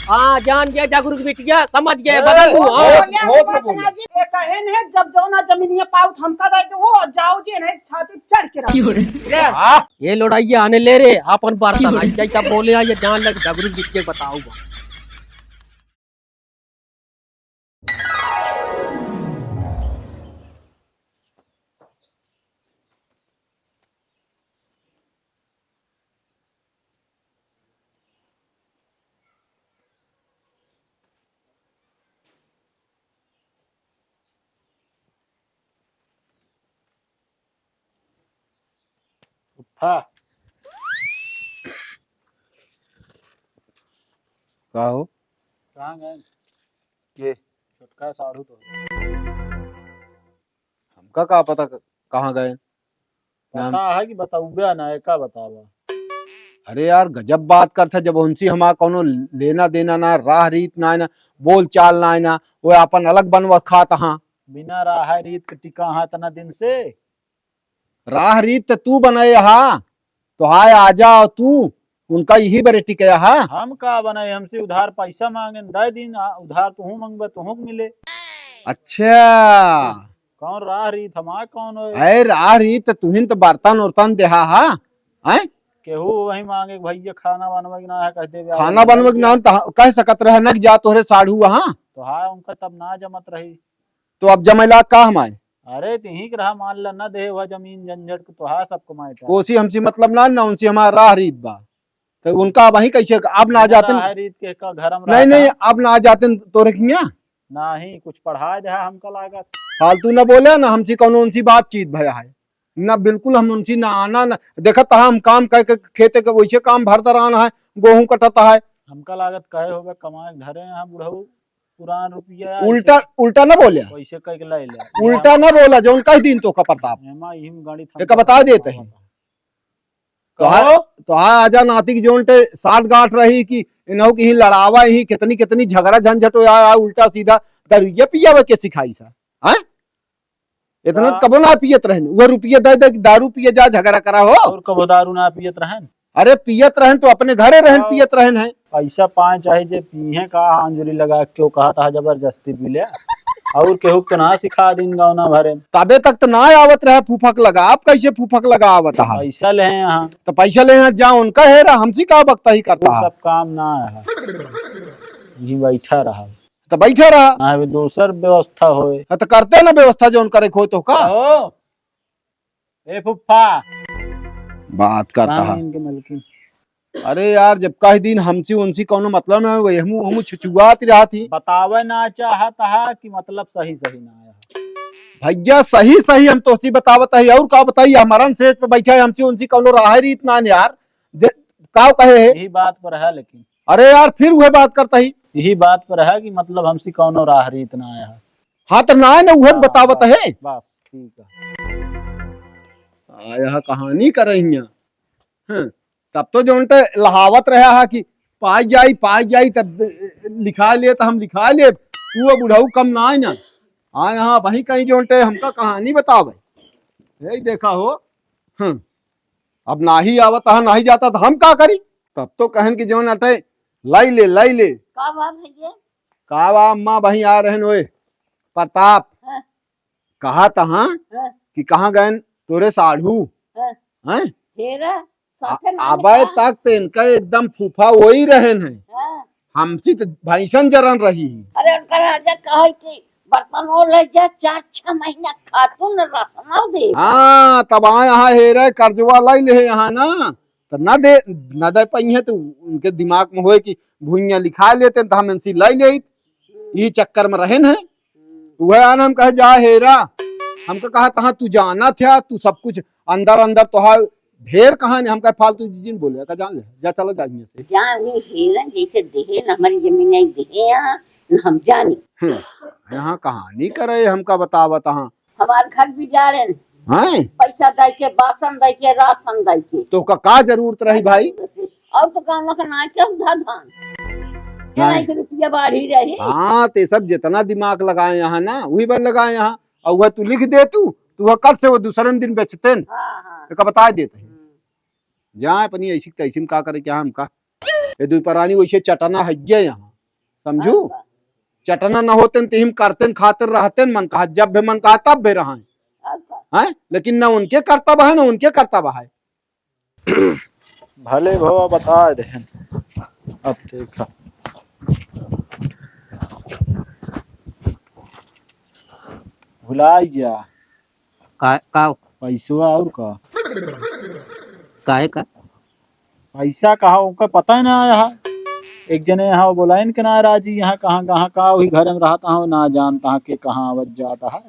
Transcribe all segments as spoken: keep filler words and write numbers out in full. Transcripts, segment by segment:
हाँ, जान गया जागरूक बिटिया, समझ गए, ए, बदल दू, हाँ। बहुत, बहुत बोले। ये कहेन है, जब जौना जमीनिया पाउत हमका दे दो, और जाओ जी, नहीं छाती चढ़ के रहो। ले, हाँ। ये लोड़ाइया आने ले रे, अपन बर्तन आई जाई, तब बोले, आ, ये जान लग जागरूक बिटिया बताओ। फूफा। का हो? कहाँ गए? के? छोटका साढ़ू तो। हमका का पता क-, कहाँ गए? नाम पता है कि बताउबे ना, एका बतावा। अरे यार, गजब बात करत है, जब उनसे हमार कौनो लेना देना ना, राह रीत ना है ना, बोल चाल ना है ना, वो अपन अलग बनवत खात हाँ। बिना राह रीत के टिका हाँ इतना दिन से। राह रीत त तू बनाए हा, तोहाय आजा और तू उनका यही बरे टिके हा। हम का बनाए, हमसे उधार पैसा मांगेन, दे दिन, आ, उधार तुहू मांगबे, तुहू के मिले। अच्छा। कौन राह रीत हमार कौन होए? अरे राह रीत त तुहिन त बर्तन उर्तन देहा हा, हैं? केहू वही मांगे कि भैया खाना बनवे के ना है, कह देवे, खाना बनवे के ना है, त कह सकत रहे न कि जा तोहरे साढ़ू वहाँ। तो हाँ, उनका तब ना जमत रही। तो अब जमैला का हमारे? अरे, तिही के रहा, मान ला, ना देहे हुआ जमीन झंझट के, तोहार सब कमाए का। ओसी हमसे मतलब ना, ना उनसे हमारा राह रीत बा। तो उनका वही कैसे, अब ना जाते। राह रीत के का घर में नहीं, रहता। नहीं, अब ना जाते तोरे खिया। नहीं, कुछ पढ़ाए दे हमका लागत। फालतू ना बोले ना, हमसे कौनो उनसी बातचीत भया है। ना, बिल्कुल हम उनसे ना आना, ना। देखत हम काम करके खेते के वैसे काम भरता रहना है, गोहूं कटता है। हमका लागत कहे होगा कमाए धरे हैं बुढ़ऊ। पुरान रुपया उल्टा, ऐसे उल्टा ना बोल्या। वैसे कह के लाई ले। उल्टा ना बोला, जौन कह दिन तो का प्रताप। एमा इही में गाड़ी थम एका बता देते हैं। कहो। तो हाँ, तो हाँ, आजा नाती की जौन ते साठ गांठ रही कि इन्हों की ही लड़ावा ही, कितनी, कितनी झगड़ा झंझट हो आया, उल्टा सीधा दरुइया पियावे के सिखाई सा। हैं? इतना का? तो कबो ना पियत रहन, वो रुपया दे दे, दारू पिए जा, झगड़ा करा हो। और कबो दारू ना पियत रहन? अरे पियत रहन तो अपने घरे रहन, हाँ। पियत रहन है। पैसा पाए चाहे जे पीहे का, अंजलि लगा के क्यों कहा था जबरदस्ती पी ले। और केहू के तो ना सिखा दिन गाँव ना भरे। तबे तक तो ना आवत रहा फूफक लगा, आप कैसे फूफक लगा आवत हा? पैसा ले हैं यहाँ। तो पैसा ले हैं, जा उनका है रहा, हमसे का बकता ही करता वो है? सब काम ना है, यहीं बैठा रहा। तो बैठे रहा। हाँ, अभी दोसर व्यवस्था होए। हाँ, तो करते ना व्यवस्था जौन करे खोए तो का? ओ, ए फुफ्फा। बात करता कहाँ है। इनके मलकिन? अरे यार, जब कह दिन हमसे उनसे कौनो मतलब ना हुए, हमू, हमू छुछुआत रहा थी। बतावे ना चाहत हा कि मतलब सही सही ना आया। भैया सही सही हम तोसी बतावत है, और का बताई, हमारन सेज पे बैठा है, हमसे उनसे कौनो राह रीत ना यार। दे, का कहे है? यही बात पर है लेकिन। अरे यार, फिर वह बात करता ही। यही बात पर है कि मतलब हमसे कौनो राह रीत ना आया है। हाँ, तो ना है ना, उहे हाँ, बतावत बस, है। बस, ठीक है। आ, यह कहानी कर रही हैं। हाँ, तब तो जौन ते लहावत रहा है कि पाई जाई, पाई जाई, तब लिखा ले, तो हम लिखा ले। तू अब बुढ़ऊ कम ना है ना। आ, यहाँ वहीं कहीं जौन ते हमका कहानी बतावे। यही देखा हो। हाँ, अब नाही आवत है, नाही जाता, तो हम का करी? तब तो कहन कि जौन अटे, लाई ले, लाई ले। का बा भैया? का बा अम्मा, वहीं आ रहन ओए। प्रताप, हाँ। कहा तहाँ हाँ। कि कहाँ गएन तोरे साढ़ू? हाँ। हैं? हेरा, साथे आ-, ना अबे निकाल। तक ते इनका एकदम फूफा वही रहन है। हाँ। हमसे तो भैंसन जरन रही। अरे उनका राजा कहे कि बर्तन वो ले जा, चार छह महीना खातू न रसना दे। हाँ, तब आए यहाँ हेरा कर्जवा लाई ले यहाँ ना। तो ना दे, ना दे पाई है, तो उनके दिमाग में होए कि भुइयां लिखा लेते, तो हम इनसे लाई ले, ये चक्कर में रहन है। हम्म। वह आन हम कहे, "जा हेरा," हमका कहा, "तहाँ तू जाना था, तू सब कुछ अंदर अंदर तोहार ढेर कहानी," हम कहे, "फालतू जिन बोले, का जान ले, जा, चला जा यहाँ से।" जानी हेरा, जैसे देहे न हमारी जमीन नहीं देहे यहाँ, न हम जानी। हम्म, यहाँ कहानी करे, हमका बतावत हाँ। हमार घर बिगाड़ेन। हैं? पैसा दे के, बासन दे के, राशन दे के। तो का, का जरूरत रही भाई? और तो गाँव का ना क्या उधा धान। नहीं। नहीं तो रुपया बाढ़ी रही। हाँ, ते सब जितना दिमाग लगाए यहाँ ना, वही बार लगाए यहाँ। और वह तू लिख दे तू, तू वह कब से वो दूसरे दिन बेचते न। हाँ, हाँ। तो का बता देते हैं। हम्म। जाए अपनी ऐसी तैसी में का करे, क्या हमका? ये दुई परानी वैसे चटना है ये यहाँ, समझू? हाँ, हाँ। चटना न होते न तो हम करते न खाते रहते न मन कहा, जब भी मन कहा तब भी रहा। हाँ, हाँ। हैं? लेकिन न उनके करतब है, न उनके करतब है। भले भवा बता देहन। अब ठीक है। भुलाई जा। का, का? पैसवा और का? काहे का? पैसा कहा, ओका पता ही ना आया है। एक जने यहाँ बोलाइन के ना राजी, यहाँ कहाँ, कहाँ का, वही घर में रहता हूँ, ना जानता है कि कहाँ आवत जाता है।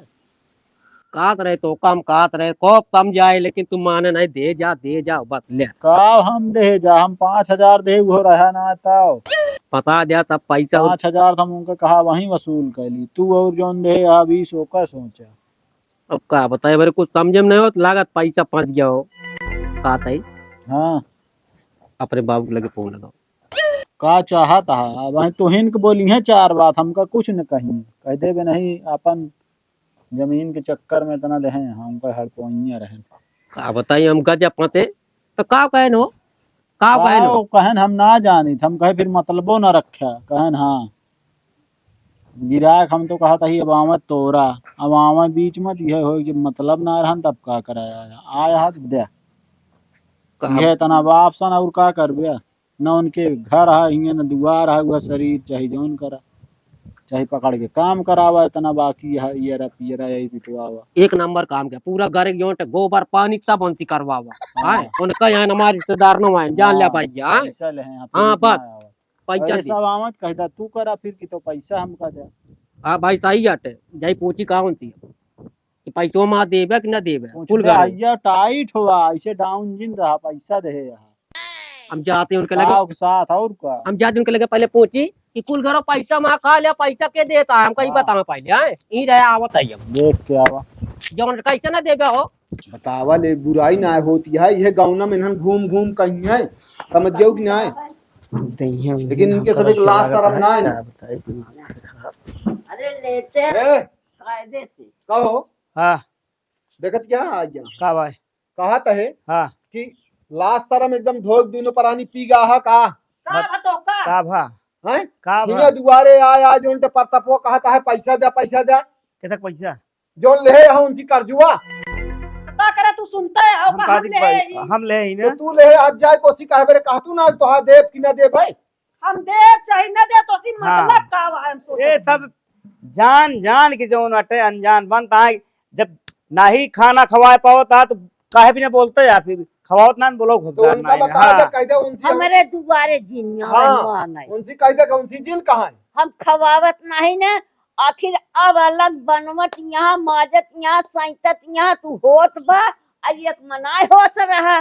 कहत रहे तो कम कहत रहे, कोप कम जाए, लेकिन तू माने नहीं, दे जा, दे जा, बस ले। का हम दे जा, हम पाँच हजार दे, वो रहा ना तब। बता दिया तब पैसा। पाँच हजार तो हम उनका कहा वहीं वसूल कर ली, तू और जौन दे, अभी सो का सोचा। अब का बताए, बरे कुछ समझे में नहीं होत, लागत पैसा फंस गया हो। का ताई? हाँ। अपने बाबू के लगे फोन लगाओ। का चाहत है? अब वहीं तोहिन के बोली है चार बात, हमका कुछ न कहीं। कह देबे नहीं, अपन जमीन के चक्कर में इतना देहे हैं, हमका हड़पोइया रहे। का बताई, हम गजब फंसे। तो का कहन हो? का का कहन हो? कहन हम ना जानी, हम कहे फिर मतलबो ना रख्या। कहन हाँ। गिराक हम तो कहत ही, अब आवे तोरा, अब आवे बीच में, तो यह हो कि मतलब ना रहन, तब का कराया आया? आया हाथ दे। का यह इतना बाप सन और का करबे? न उनके घर है, हियाँ न दुआर है, वह शरीर चाहे जौन करा, चाहे पकड़ के काम करावा, इतना बाकी है, ये रहा, ये रहा, यही पिटवावा। एक नंबर काम किया, पूरा घर एक जोंट, गोबर, पानी सब उनसे करवावा। हाँ। हाँ, उनका यहाँ हमारे रिश्तेदार न आए, जान लिया हाँ, भाई, हाँ। पैसा ले हैं, हाँ, हाँ, फिर बस। ना आवा। पैसा अरे दे। सब आवत कह दा, तू करा फिर कि तो पैसा हमका दे। हाँ भाई, सही बात है। जाई पूछी का होती है कि पैसो मा देबे कि ना देबे? पूछ कुल ले, घर। आइया टाइट हुआ, ऐसे डाउन जिन रहा, पैसा दे यहाँ। हम जाते हैं उनके लगे। साथ और का? हम जाते उनके लगे, पहले पूछी कि कुल घरो पैसा मा का ले, पैसा के देता है, हमका ही हाँ। बताओ पहले, हैं? ई रहे आवत है हम। देख के आवा। जौन कैसे ना देबे हो, बतावा ले, बुराई ना होती है, यह गाँव में इन्हन घूम घूम कहीं है, समझ गयो कि ना? लेकिन इनके सब एक लाज शरम ना है। अरे लेते ए, कायदे से। कहो। हाँ। देखत क्या आ गया? का भाई? कहा त है हाँ। कि लाज शरम एकदम धोक, दोनों परानी पी गा हा का? का बा तो का? का भा? हैं? का भा? हियाँ दुआरे आय, आज उनके परतपो कहता है, "पैसा दे, पैसा दे।" केतक पैसा? जो लेहे है उनसे कर्जुआ। का करे तू सुनता है, हम का हम देख लेहे भाई, ही। हम लेहे ही ना। तो तू लेहे आज जाए कोसी कहे बेरे कहा तू ना तोहा देब कि ना देब भाई? हम देब चाहे ना देब, तोसी हाँ। मतलब का बा, हम सोचत ए, ही। सब जान, जान के जौन अटे अनजान बनता है, जब नाही खाना खवाए पावत है, तो काहे भी ना बोलते या फिर खवावत ना बोलो तो घुसदार उनका ना है। बता हाँ। दे, कह दे उनसे हम हमरे दुआरे जिन यहाँ हाँ, मांगे। उनसे कह दे कि उनसे जिन कहाँ है? हम खवावत नहीं ना, आखिर अब अलग बनवत यहाँ, माजत यहाँ, सैतत यहाँ, तू होत बा, आ एक मनाए होत रहा,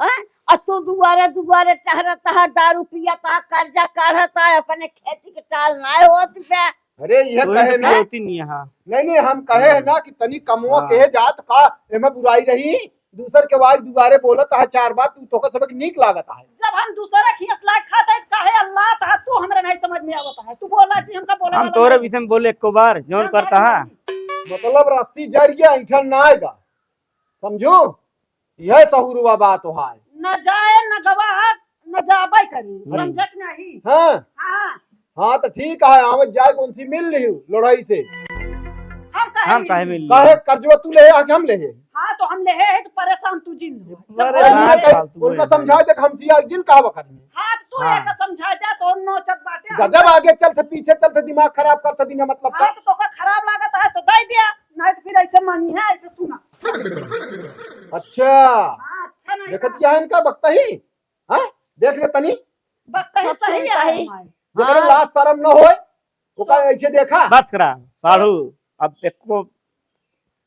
हैं? आ तू दुआरे दुआरे टहरत हा, दारू पियत हा, कर्जा काढ़त हा, अपने खेती के टाल नाय होत बे। अरे, यह कोई कहे तो ना। पियौती नहीं है। नहीं, नहीं, हम कहे हैं हम्म। ना कि तनी कमवा हाँ। कहे जात का, एमे बुराई रही, दूसर के वाई दुआरे बोलत हा चार बात, तू तोका सबक नीक लागत है। जब हम दूसरे खियस लाग खात है, तो काहे अल्लाह ता तू हमरा नहीं समझ में आवत है। तू बोला जी, हमका बोले हम वाला तोरे नहीं। विषय में बोले एको बार, जौन हम करता नहीं है। बोली। मतलब रस्सी जर गया, ऐठन ना आएगा। समझू? यह सहूरुआ बात है। न जाए, न गवाह, न जाबे करी। हम्म। समझे कि नहीं? हाँ। हाँ। हाँ, तो ठीक है, आवत जाए, कौन सी मिल रही हो लड़ाई से? हम काहे हम मिली? काहे मिली? काहे कर्जवा तू ले आके हम ले? हाँ, तो हम ले है, तो परेशान तू जिन हो। जब परेशान उनका, फालतू उनका बोल समझा दे, हम जिया जिन कहा बखत में। हाँ, तो तू हाँ। एक समझा जा, तो नोचत बाटे। गजब आगे चलते, पीछे चलते, दिमाग खराब करते बिना मतलब का। हाँ, तो तोका खराब लागत है, तो दे दिया, नहीं तो फिर ऐसे मानी है, ऐसे सुना। अच्छा। हाँ, अच्छा नहीं देखत का। क्या है इनका बकता ही? हाँ? देख ले तनी। बकता ही सही है सही। हमारे। जेकरे हाँ। लाज शरम न होए, ओका हाँ। ऐसे देखा। बस करा, साढ़ू, अब एको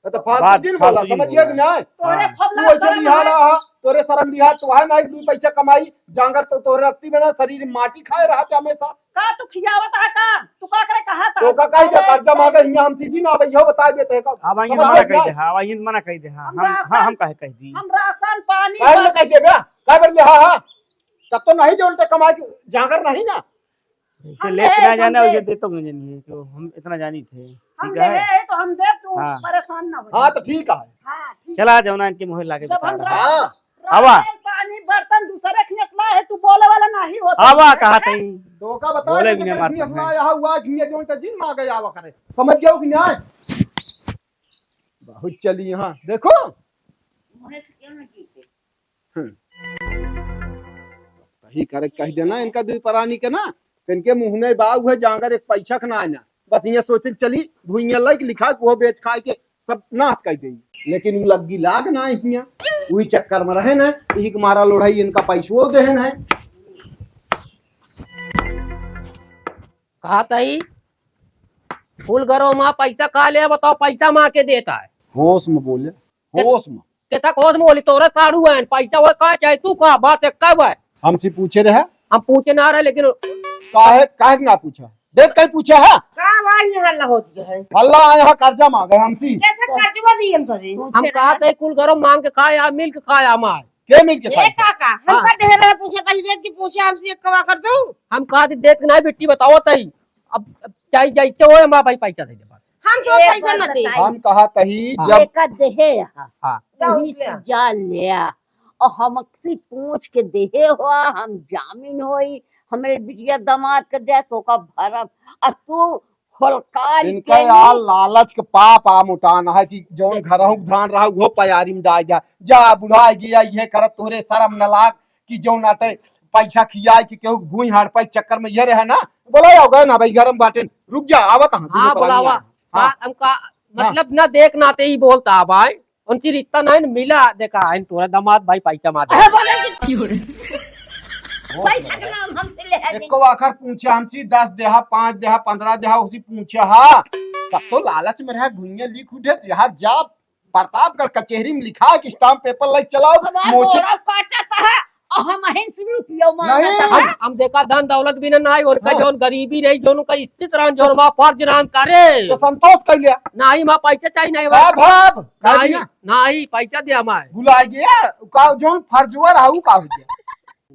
तो फालतू बात जिन बोला, फालतू जिन समझिए बोला। कि नहीं? तोरे हाँ। खूब तू लाज ऐसे शरम निहारा है। हा, तोरे शरम निहार, तो वह ना एक दू पैसा कमाई, जांगर तो तोरे रत्ती में ना, शरीर माटी खाए रहते हमेशा। का तू खियावत है का? तू का करे कहा था? तो का कही दे, अरे कर्जा मांगे हियां हम चीजी ना आवे, इहो बता देते हैं का। अब आइए समझ मना गए कही ना? दे, हाँ, अब आइए मना कही दे, हाँ, हम हम, हाँ, राशन, हम काहे कह दी? हम राशन पानी काहे ना बस कही दे बे? काहे बोल ले, हाँ, हाँ। तब तो नहीं जो उल्टे कमाए के जांगर नहीं ना। जैसे हम लेत ले, ना हम जाने, ले। वैसे देतो नहीं है, तो हम इतना जानी थे। हम ठीक ले है? है, तो हम देब, तू हाँ। परेशान ना हो। हाँ, तो ठीक है। हाँ, ठीक चला है। जाओ ना, इनके मुँह लागे जब बता हम रहा। रा-, हाँ। राशन, आवा। पानी, बर्तन, बोले वाला नाही होता। आवा कहा तई। तो का बता बोले दे, भी नहीं मारता है। यहाँ हुआ, घिया जो तो जिन मार गया आवा करे। समझ गया कि नहीं? बहुत चली यहाँ, देखो। हम्म। कही करे, कह देना इनका दुई परानी के ना, इनके मुँह नहीं बा, उहे जांगर एक पैसा के ना आना। बस ये सोचन चली, भुइयां लाइक लिखा के वो बेच खाए के सब नाश कर देई। लेकिन उ लग्गी लाग ना हियां, उही चक्कर में रहे ना, यही के मारा लोढ़ाई इनका पैसो देहन है। कहा तई, फूल घरो माँ पैसा खा ले, बताओ पैसा माँ के देता है। होश में बोले, होश में। केता होश में बोली, तोरे साड़ू है, पैसा वो का चाहे, तू का बात है, कब है? हमसे पूछे रहे? हम पूछे ना रहे, लेकिन काहे, काहे के ना पूछा? देख कहीं पूछा है? का भाई ये हल्ला होत है? हल्ला आया है, कर्जा मांगे हमसे। कैसे कर्जवा दी हम तोरे? हम कहा थे कुल घरो मांग के खाया, मिल के खाया मार। के मिल के ये खाई? काका, हम हाँ। कर देहे रहे, पूछा था, ये की पूछे हमसे एक कवा कर दो। हम कहा थे देख ना बिट्टी बताओ तई। अब, अब चाहे जैसे होए, माँ भाई पैसा दे दे बस। हम तो ए, पैसा बात न दे। बताई। हम कहा तही हाँ। जब एका देहे यहाँ। हाँ। जाओ वही ले। से जा ले आ। और हमसे पूछ के देहे हुआ, हम जामिन होई, हमरे बिटिया दामाद के दे तो का भरब। अब तू खोलकार इनका इसके यार लिए लालच के पाप आ मोटान है कि जौन घरहू के धान रहा, वो पयारी में डाल दिया। जा बुढ़ा गया, ये करत तोहरे शर्म न लाग कि जौन आटे पैसा खियाए कि केहू के भूई हाड़ पाई चक्कर में ये रहे ना। बोला, आओ गए ना भाई, गरम बाटे, रुक जा, आवत हाँ, हाँ, दुनो परानी बुलावा। आ। हाँ। का, हम का, हाँ। मतलब ना देख नाते ही बोलता भाई, उनकी रिश्ता नहीं मिला, देखा है तोरा दामाद भाई पैसा मार दे। अरे बोले कि क्यों रे? बहुत पैसा के बढ़िया। नाम हमसे ले है एको आखर पूछे हमसे दस देहा, पाँच देहा, पन्द्रह देहा, उसी पूछे हा। तब तो लालच में रहा, घुइया लिख उठे, तो यार जा प्रतापगढ़ कचेहरी में लिखा कि स्टाम्प पेपर लाई चलाओ, हमार मोछे मोरा काटत है, और हम अहिन से रुपया मांगत नहीं। है। हम, हम देखा धन दौलत भी ना, नहीं, उनका हाँ। जौन गरीबी रही, जौन उनका स्थित रहन, जौन वहाँ फर्ज रहन करे। तो संतोष कर लिया। नहीं, वहाँ पैसे चाहिए, नहीं, का वहाँ भाव? का नहीं, दिया? नहीं, पैसा दिया हमारे। भुला गया, का जौन फर्जवर है, वो का हो गया?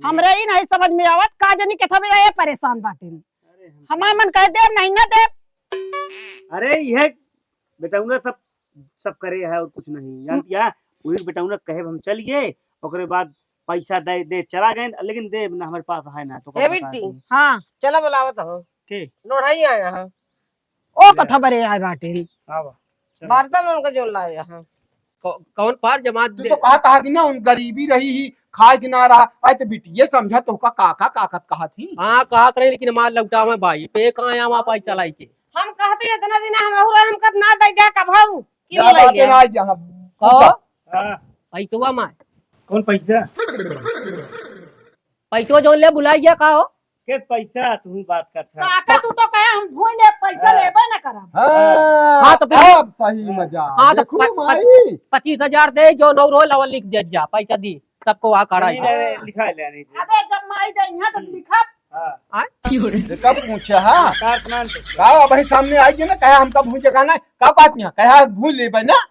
हमरे ही नहीं समझ में आवत, का जनी के थमे रहे परेशान बाटिन। अरे हम हमार मन कहे देब, नहीं ना देब। अरे, ये बेटौना सब, सब करे है और कुछ नहीं। जानती है, वही बेटौना कहे हम चल गए, ओकरे बाद पैसा दे, दे चला गए, लेकिन देब ना, हमारे पास है ना, तो ए का बिट्टी, बता दी? हाँ। चला बुलावत हो। के? लोढ़ाई आया है। ओ ले। कथा बरे आए बाटे। आवा, चला। बर्तन उनका जो लाया है। कौ-, कौन पार जमा तू दे? तो कहा था कि ना, उन गरीबी रही ही, खाए के ना रहा। अरे तो बिटिये समझा तो का काका काकत कहा थी। हाँ, कहत रही, लेकिन हमार लौटावे भाई, पे कहाँ आया वहाँ पाई चलाई के। हम कहते इतना दिन हम हो रहे, हमका ना दे दिया कब हम? कि क्या ले बात है लिया? ना, यहाँ कहो। पूछा। हाँ। पैसवा माय। कौन पैसा? पैसवा जौन ले बुलाई गया का हो? के पैसा तू बात करत है? काका, तू तो कहे हम भूल ले, पैसा हाँ। लेबे न करब। हाँ, हाँ, तो फिर अब सही मजा। हाँ, तो देखो प-, प-, माई। पच्चीस हजार दे, जौन और हो, लावा लिख दे जा, पैसा दी, सबको वहाँ खड़ा नहीं, है। नहीं, नहीं, लिखा ले, नहीं, नहीं। अबे, जब माई दे, यहाँ तो लिखा। हाँ। आय? देखा पूछा, हाँ? कार प्लान पे। का अब भाई सामने आई गया ना, कहा हमका भूल जगह ना, का बात नहीं, कहा भूल लेबे ना,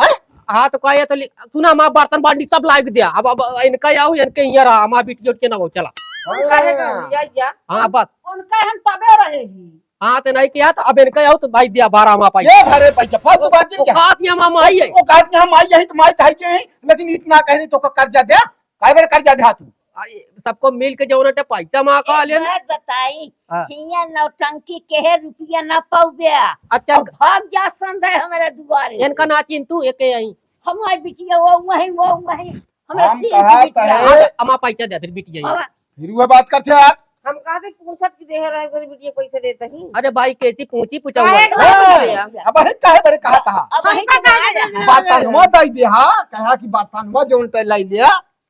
हैं? हाँ, तो कहे तो लि-, सुना, हमार बर्तन बाल्टी सब लाइक दिया। अब, अब इनका आऊ, इनके हियाँ रहा, हमार बिटिया उठ के ना हो, चला। हाँ। कहे का, या, या। हाँ, बस। उनका हम तबे रहे ही। हाँ, तो नहीं किया, तो अब इनका आऊ, तो भाई दिया बारह हमार पाई। ये भरे पैसा, फालतू बात नहीं वो क्या? कहा कि हम, हम आई है। वो कहा कि हम आई है, तो माई कहे के हैं, लेकिन इतना कहने तो का कर्जा दे, काहे बड़े कर्जा दे तू? आ, ये सबको मिल के जौन अटे पैसा माँ का एक ले। बात बताई, हाँ। हियाँ नौटंकी केहे रुपया ना पाउबे। अच्छा। अब भाग जा संदे हमारे दुआरे इनका से। ना चिंतू, एके आई। हमार बिटिया वो वहीं, वो वहीं। हमरा हम तीन कहा बिटिया। तहे। हाँ, तो अमा पैसा दे फिर बिटिया। बाबा। फिर वह बात करते यार। हम कहा थे पूछत कि देह रहे तेरी बिटिया पैसे देता ही। अरे भाई, कैसी पूछी पूछा हुआ काहे है? के बात है? अब है काहे बड़े कहा था? अब वही हमका तो काहे बात के है। बात है। अनुमा दाई दे, हाँ, कहा कि बात अनुमा जौन तय लाई लिया।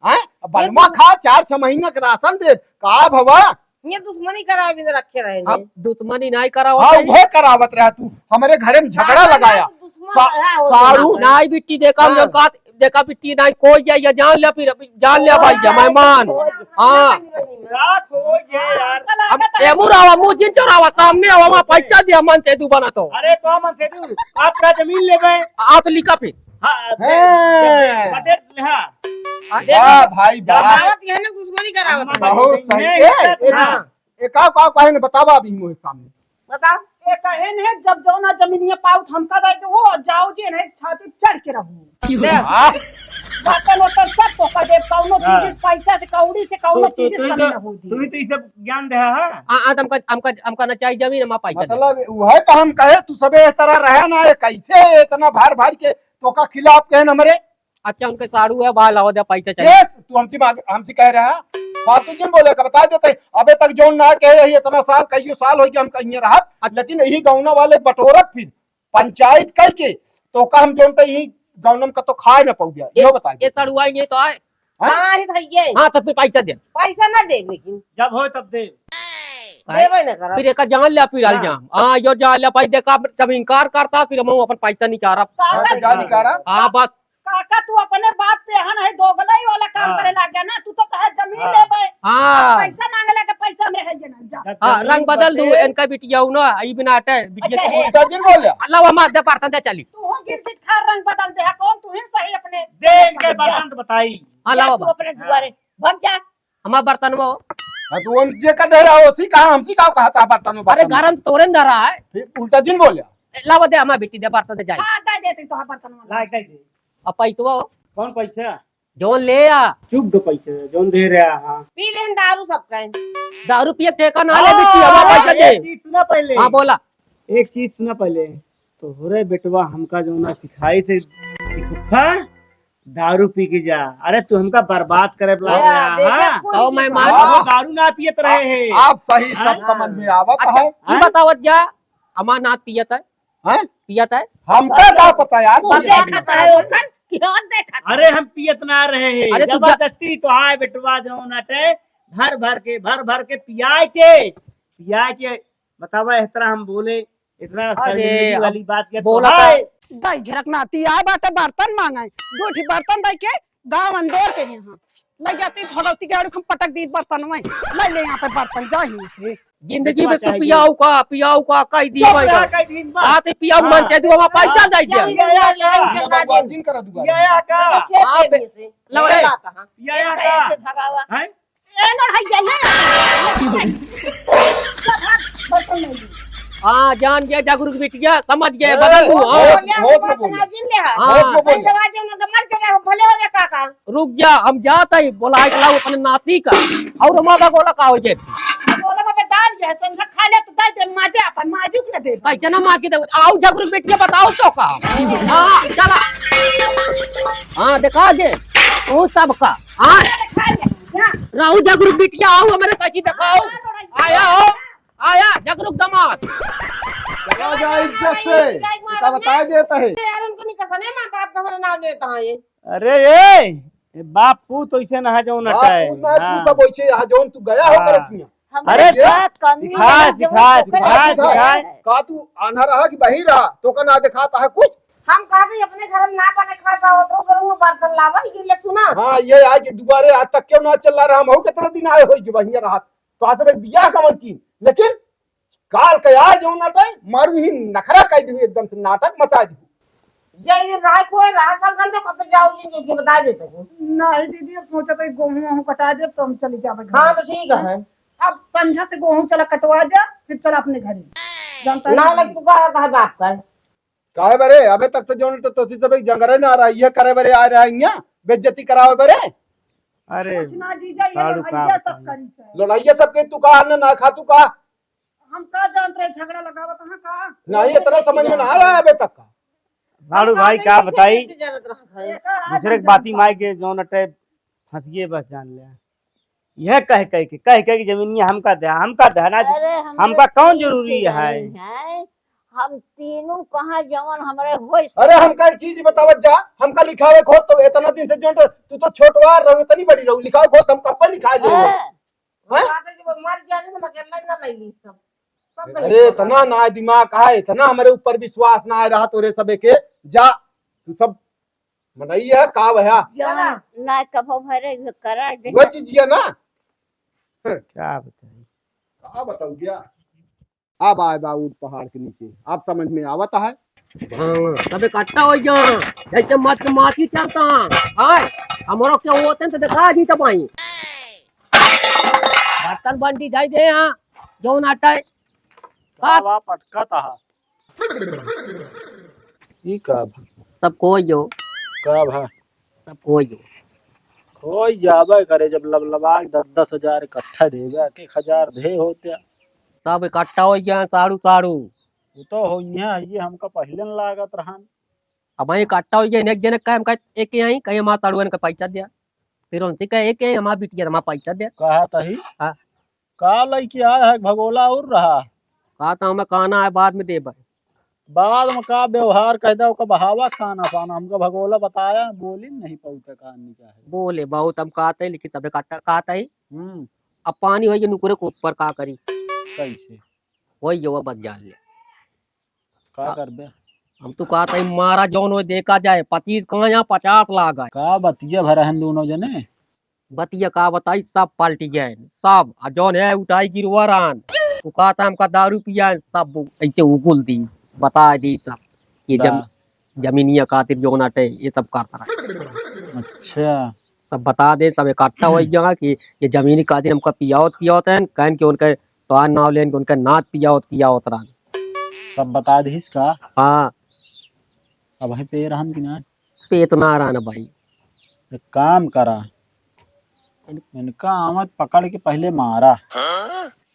हैं? अब ये बलमा दुस- खा, चार छह महीना के राशन दे। का भवा? ये दुश्मनी करावे बिना रखे रहे हैं। अब दुश्मनी नहीं करावत हाँ, है। उहे करावत रहा तू। हमरे घरे में झगड़ा अरे, लगाया। दुश्मन सा-, रहा हो सारू। तो। नहीं बिट्टी, देखा हम हाँ। जब कहा, देखा बिट्टी, नहीं कोई जाए, या जान ले फिर, अभी जान ले भाई, जा मेहमान। हाँ। रात हो गया यार। अब एमू रहा, मुँह जिन चोरावा, सामने आवा, वहाँ पैसा दिया, मन से दू बना तो। अरे, तो मन से दू, आपका जमीन ले गए। आ तो लिखा फिर। हाँ, दे, हैं। दे, दे, बटे, हाँ। वाह भाई, वाह। जमावत यह ना दुश्मनी करावत। बहुत सही। नहीं, ए, ए, हाँ। ए, का, का, काहे ने बतावा अभी मोहे सामने। बताओ। ए कहे ने, जब जौना जमीनिया पाउत हमका दे दो, और जाओ जी, नहीं छाती चढ़ के रहू। ले। हाँ। बर्तन वर्तन सब तोका देब, कौनो हाँ। चीज पैसा से, कौड़ी से, कौनो तो, तो, चीज से तो, कमी तो, ना होगी। तू ही तो ई सब ज्ञान दे है। आ, आ, हमका, हमका, हमका ना चाहिए जमीन, हमारा पैसा दे। मतलब, वह तो हम कहे, तू सबे इस तरह रहे ना, ये कैसे इतना भार भार के तोका खिलाफ कहे न हमरे? अच्छा, उनके साड़ू है, बाहर लावा दे, पैसा चाहिए। ये तू हमसे मांग, हमसे कह रहा है? फालतू क्यों बोले का? बता देते हैं। अबे तक जौन ना कहे, यही इतना साल, कईयों साल हो गया हम कहीं रहत, लेकिन यही गौना वाले बटोरत फिर पंचायत कह के, तो का हम जौन तो यही गौनम का तो खाए ना पाऊ गया। ये यो बताइए। ये सड़ुआ ही नहीं तो आए। हाँ? हाँ, ही भैये। हाँ, तो फिर पैसा दे। पैसा ना दे, लेकिन जब होए तब दे। देबे ना करब। फिर एका जान लिया, फिर आल हाँ। जाम। हाँ, यो जान लिया, भाई, देखा, जब इनकार करता, फिर हम अपन पैसा निकारा। हाँ, तो जा निकारा। हाँ, बस। काका, तू अपने बात पे हन है, दोगलाई वाला काम हाँ। करे लाग गया ना, तू तो कहे जमीन हाँ। लेबे। हाँ। पैसा मांगे लागे, पैसा में है ये ना, जा। जब हाँ, जमीन रंग बदल दू, बचे। इनका बिटिया हूँ ना, ई बिना हटे, बिटिया अच्छा, के है। उल्टा जिन बोले। अल्लाह, वहाँ दे बर्तन दे चली। तू हो गिरगिट खा, रंग बदल दे, कौन तू ही सही अपने दे इनके बर्तन तो बताई। हाँ, जा लाओ तू बा। अपने दुआरे, भग जा। हमार बर्तन वो। हाँ, तो उन जे का दे रहा, उसी कहा, हमसी का कहा था बर्तन वो, अरे, बर्तन वो। गरम तोरे न धरा है। फिर उल्टा जिन बोले। ए, लावा दे, हमार बेटी दे बर्तन दे जाए। हाँ, दे देते तो हाँ बर्तन वाला। लाए, दे दे। अब पैसवा हो। कौन पैसा? जौन ले आ। चुप दो पैसा, जौन दे रहा, हाँ। पी लेन दारू सबका। दारू पिए के ठेका ना ले हाँ, बेटी, हमार पैसा दे। एक चीज सुना पहले। हाँ, बोला। एक चीज सुना पहले। तोहरे बेटवा हमका जौन ना सिखाई थे, हाँ? दारू पी के जा। अरे तू हमका बर्बाद करे ला या, रहा, देखा हाँ? कोई तो नहीं मैं समझ मान आप दारू ना पियत रहे हैं। आप सही सब हाँ? समझ में आवत अच्छा, है। ई हाँ? बतावत जा, हमार नात पियत है? हैं? पियत है? हमका का पता यार, बस पियत देखा नहीं। तो है ओकर, कि और देखा तो। अरे हम पियत ना रहे हैं, अरे तू जा- जबरदस्ती तो आए बेटवा जौन अटे, भर भर के, भर भर के पियाए के, पियाए के, बतावा इस तरह हम बोले, इतना अरे, शर्मिंदगी अब वाली बात के बोला तो था। है। दई झरक नाती आए बाटे बर्तन मांगे, दो ठी बर्तन दई के गाँव अंदर के यहाँ। लग जाती भगवती के आड़ू हम पटक दी बर्तन में, ले ले यहाँ पे बर्तन जा ही से। जिंदगी में तू चाहिए। पियाऊ का, पियाऊ का, कह दी चुप भाई रहा, का। कह दी, बस। आते पियाऊ हाँ। मन के दुआ पैसा हाँ। दे दे। जाओ, जाओ, जाओ, जाओ, जाओ, जाओ। जिन करा दुआ। पियाया का? देखिए, आप देख से। लो, ए। चला था। पियाया का? कैसे भगावा? हैं? ए, लड़ाई है, ले। हाँ, जान गया, जागरूक बिटिया, समझ गया, ए, बदल दू, हाँ। बहुत, बहुत में बोले। जिन ले, हाँ। बहुत में बोले। जवाब दे, ना तो मर चले हो, भले होवे काका। रुक जा, हम जात है, बोला है, लाओ अपने नाती का। और हमारा बोला का हो जाए? बोला बाबा, दान ये संग खा ले, तो दे दे, माजे अपन, माजुक न दे। कैसे ना मार के दे, आओ झगरू बैठ के बताओ तो का। हाँ, चला। हाँ, दिखा दे, तू सबका। हाँ। खा ले, जा। राहु झगरू बिटिया, आओ हमारे काकी दिखाओ। आया हो, आया झगरू दमाद। चला जा इज्जत से, इतना बताए देता है। यार, उनको नहीं कसने माँ बाप का हमारा नाम लेता है ये। अरे ए, ए बाप पूत ऐसे ना है जौन बाप अटाए। पूत ना, तू हाँ। सब ऐसे यहाँ जौन तू गया हो हाँ। करत हियाँ। हम अरे, क्या कमी सिखा, है, जो सिखा, ओकरे सिखा, से सिखा। है। का तू आन्हा रहा कि बहिर रहा? तो का ना दिखाता है कुछ? हम कहा भी अपने घर में ना बने खाता हो, तो करूँ बर्तन लावा, ये ले सुना। हाँ, ये आए कि दुआरे आज तक क्यों ना चल रहा? हम हो कितना दिन आए हो कि बहिया रहा? तो आज से बियाह का मन की, लेकिन काल के आज जौन ना तो मारू ही नखरा कर दी, एकदम से नाटक मचा दी। जय दिन रहा कोई रहा साल घंटे कब तक जाओ जी, जो बता देते हो। नहीं दीदी, अब सोचा था गेहूं वहूं कटा दे तो हम चली जावे घर। हाँ, तो ठीक है। अब संझा से गेहूं चला कटवा दे, फिर चला अपने घर ही। जानता है ना ना? लग चुका है बाप का। काहे बरे, अबे तक तो जौन तो तोसी सब एक जंगरे ना आ रहा, ये करे बरे आ रहा है यहाँ, बेइज्जती करावे बरे। अरे, कुछ ना जीजा, ये साढ़ू लड़ाइया का सब बताई। करी से। लड़ाइया सब के तू का, अन्न ना खा तू का? हम का जानत रहे, झगड़ा लगावत हाँ का? नहीं, इतना समझ में ना आया है अबे तक का। साढ़ू भाई, का बताई? दूसरे के बाती माई के जौन अटे फंसिए बस जान ले। यह कह कह के, कह कह के जमीनिया हमका दे, हमका दे ना। अरे, हमका कौन जरूरी है? हम तीनों कहाँ जवन हमरे होई अरे, हमका एक चीज बतावत जा, हमका लिखावे खोत तो इतना दिन से जौन तू तो छोटवार रहू, इतनी बड़ी रहू, लिखावे खोत हम कब लिखा ले। हाँ। हैं? बात है कि वो मर जाने से मगर ना लैली सब। सब अरे, गलती इतना ना दिमाग है, इतना हमरे ऊपर विश्वास ना आ रहा तोरे सबे के। जा, तू सब मनई है, का भया? जौन ना कभो भरे, करा दे। वो चीज ये ना। क्या बताई? का बताऊ क्या? अब आए बा ऊंट पहाड़ के नीचे, अब समझ में आवत है। हाँ, तब इकट्ठा हो जा, जैसे मत मासी चलता। हाय, हमरो के होते तो दिखा दी तब आई। बर्तन बंटी जाई दे यहाँ, जौन आटा है। का? का बा पटकत हा? ई का भा? सब खोइ जो। का भा? सब खोइ जो। खोइ जाबे करे, जब लबलबा के दस दस हजार इकट्ठा देबे, एक एक हजार दे होते। सब इकट्ठा होइ गया, साड़ू, साड़ू। वो तो होइहे, ये हमका पहिले न लागत रहन। अब वहीं इकट्ठा होइ गया, एक जने का हमका एक ही आई, कहीं हमार साड़ुअन का पैसा दिया। फिर उनसे कहे कि हमार बिटिया, हमार पैसा दे। कहा तही? हाँ। का लइके आया है, भगोला और रहा? का तो हमें खाना है, बाद में देबे। बाद में का व्यवहार कह दे, ओका बहावा खाना पाना। हमका भगोला बताया, बोली नहीं पौते का नहीं चाहे। बोले बहुत हम कहते, लेकिन सबे कहता, कहता ही। हम्म। अब पानी होई के नुकुरे के ऊपर का करी? कैसे? वही जो बस जान ले। का का-, करबे? हम तो कहता ही मारा जौन हो देखा जाए, पच्चीस कहाँ यहाँ पचास लाग है। का बतिया भरा है दोनों जने? बतिया का बताई, सब पलटी गए, सब। आ जौन है उठाई गिरवा रहन, वो कहता हमका दारू पिया है, सब ऐसे उगुल दी, बता दी सब। ये जम-, बा- जमीनिया खातिर जौन अटे, ये सब करता रहा। अच्छा। सब बता दे, सब इकट्ठा हो गया कि ये जमीनी खातिर हमका पियावत, पियावत है, कहन कि उनके तोहार नाव लेन कि उनके नात पियावत, पियावत रहन। सब बता दीस का? हाँ। अब वहीं पे रहन कि ना? पेत ना रहा ना भाई। एक काम करा, इन- इनका आमद पकड़ के पहले मारा।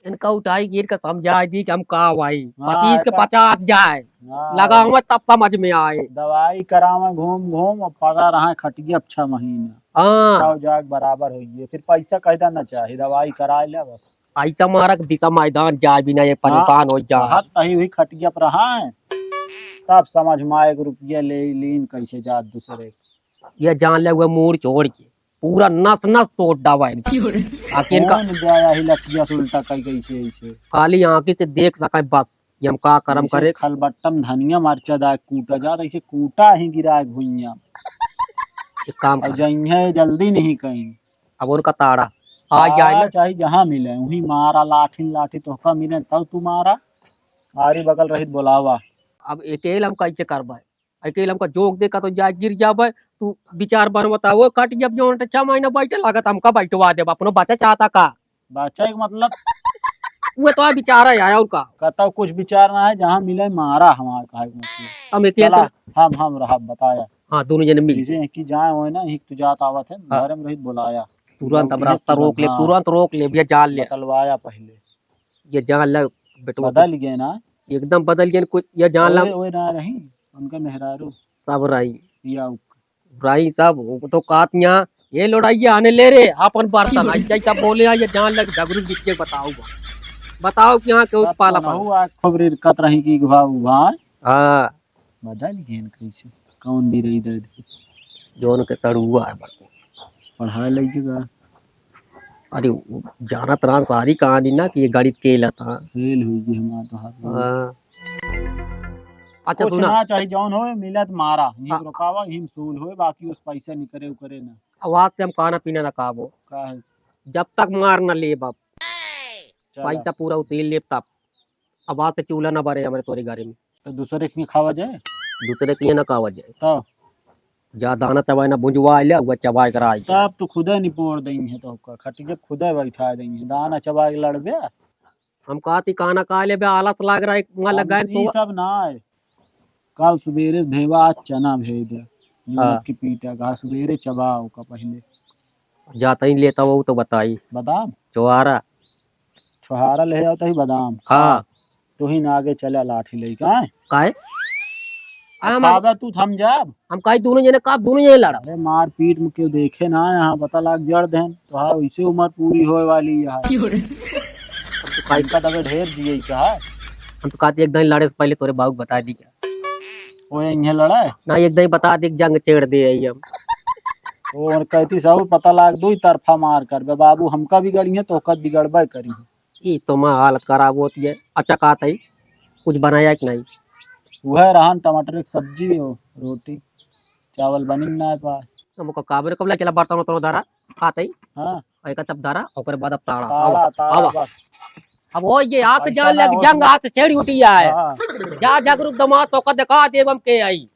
इनका उठाई गिर के समझा दी कि हम का भाई, हाँ, पच्चीस के का- पचास जाए, हाँ। लगावे तब समझ में आए। दवाई करावे घूम घूम, अब पड़ा रहा खटिया छह महीना। हाँ। जाओ जाग बराबर होइए, फिर पैसा कैदा ना चाही, दवाई करा ले बस। ऐसा मारक दिशा मैदान जाए भी ना, ये परेशान हाँ, हो जा। हाथ तही हुई खटिया पर रहा है, तब समझ में आए कि रुपया ले लीन कैसे जात दूसरे। ये जान ले हुए मूड़ छोड़ के पूरा नस नस तोड़ डावा इनका। क्यों रे? आके इनका कौन गया ही लठिया से उल्टा कई कैसे ऐसे? खाली आंखी से देख सके बस, ये हम का करम जैसे करे। खलबट्टम धनिया मरचा दा कूटा जात, ऐसे कूटा ही गिरा भुइया। एक काम और कर। जइहे जल्दी नहीं कहीं। अब उनका ताड़ा आ ताड़ा जाए ना। चाहे जहाँ मिले, वहीं मारा, लाठी लाठी तोहका मिले, तब तू मारा। आरी बगल रहित बोलावा। अब अकेल हम कैसे करबे? अकेल हमका जोक दे का तो जाए गिर जाबे। तू विचार बन बताओ, कट जब जौन छह महीना बैठे लागत, हमका बैठवा देब, अपनो बच्चा चाहता का? बच्चा एक मतलब? वो तो विचार है यार, और का? कतौ कुछ विचार ना है, जहाँ मिले मारा हमार, कहे के मतलब। हम अकेल चला, तो हम, हम रहब, बताया। हाँ, दोनों जने मिल जैसे के। कि जाए होए ना, एक तो जात आवत है, हाँ। घर में रहित बोलाया। तुरंत जब हम ये रास्ता रोक ले, हाँ। तुरंत रोक ले भैया, जान ले। बतलवाया पहले। ये जान ले बेटवा, बदल गए ना? एकदम बदल गए कुछ। ये जान ले ओए, ओए ना रही, उनका मेहरारू। सब रही। या उ- रही सब, वो तो कहत यहाँ, "ये लोड़ाइया आने ले रे, अपन बर्तन।" ऐसा ही सब बोले, ये जान ले डगरू बिटिया बताओ बा। बताओ कि यहाँ के सब पाला पनहु पाला। आ खूब रिरकत रही कि घा उघा। हाँ। बदल गए कैसे? कौन बिरई दे दे? जौन के सड़ुआ है बड़को। पढ़ाई लइके का? अरे, उ जानत रहा सारी कहानी ना कि ये गाड़ी तेल था। फेल हुई गई हमार तो हाथ में। हाँ। अच्छा, कुछ सुना। ना चाही, जौन होए, मिलत मारा। यहीं हाँ। रुकावा, यहीं सूल होए, बाकी उस पैसा निकरे उकरे ना। अब आज से हम खाना पीना ना खाबो। का है? जब तक मार ना लेब अब। चला। पैसा पूरा उसील लेब तब। अब आज से चूल्हा ना बरे हमरे तोरे घरे में। तो दूसरे के खावा जाए? दूसरे के ना खावा जाए। तो? जा दाना चबाए ना भुंजवा ले, वो चबाए करा आई। तब तो खुदे निपोर देंगे तो का, खटिया खुदे बैठा देंगे, दाना चबाए के लड़बे। हम कहती खाना खा लेबे, आलस लाग रहा है, वहाँ लग अब गए ई सो- सब ना है। कल सुबेरे भेवा, आज चना भेज दे। हाँ। नीमक के पीटा, कहा सुबेरे चबाओ का पहले। जाता ही लेता वो तो बताई। बादाम? छोहारा। छोहारा ले जाता ही बादाम। हाँ। तू ही ना आगे चला लाठी लेके, आए? काहे? अब आ, हम खाबे तू थम जाब। हम काहे दोनों जने का, दोनों जने लड़ा? अरे मार पीट में क्यों देखे ना, यहाँ पता लाग जड़ देन। तो हाँ, वैसे उम्र पूरी होए वाली है। क्यों रे? हम तो काहे इनका दबे ढेर जिए का है। हम तो कहते एक दिन लड़े से पहले तोरे बाबू बता दी क्या? वो यहीं लड़ा है? ना, एक दाई बता दे, जंग छेड़ दे आई हम। वो और कहती सब पता लाग दो ही तरफा मार कर बे बाबू, हमका बिगड़ी है तो ओकर बिगड़बे करी है। ई तो माँ हालत खराब होती है। अच्छा कहत ही, कुछ बनाया कि नहीं? वह रहन टमाटर की सब्जी हो, रोटी, चावल बनी ना है पा। हम ओकर काबरे कब ला चला बर्तन उतरो धरा, कहत ही। हाँ। और एक तब धरा, ओकरे बाद अब ताड़ा। ताड़ा, आवा, ताड़ा आवा। बस। अब हो ये हाथ पैसा जान ना लग हो जंग तो हाथ छेड़ी उठी है। हाँ। जा जागरूक दमा तो का दिखा देब हम के आई।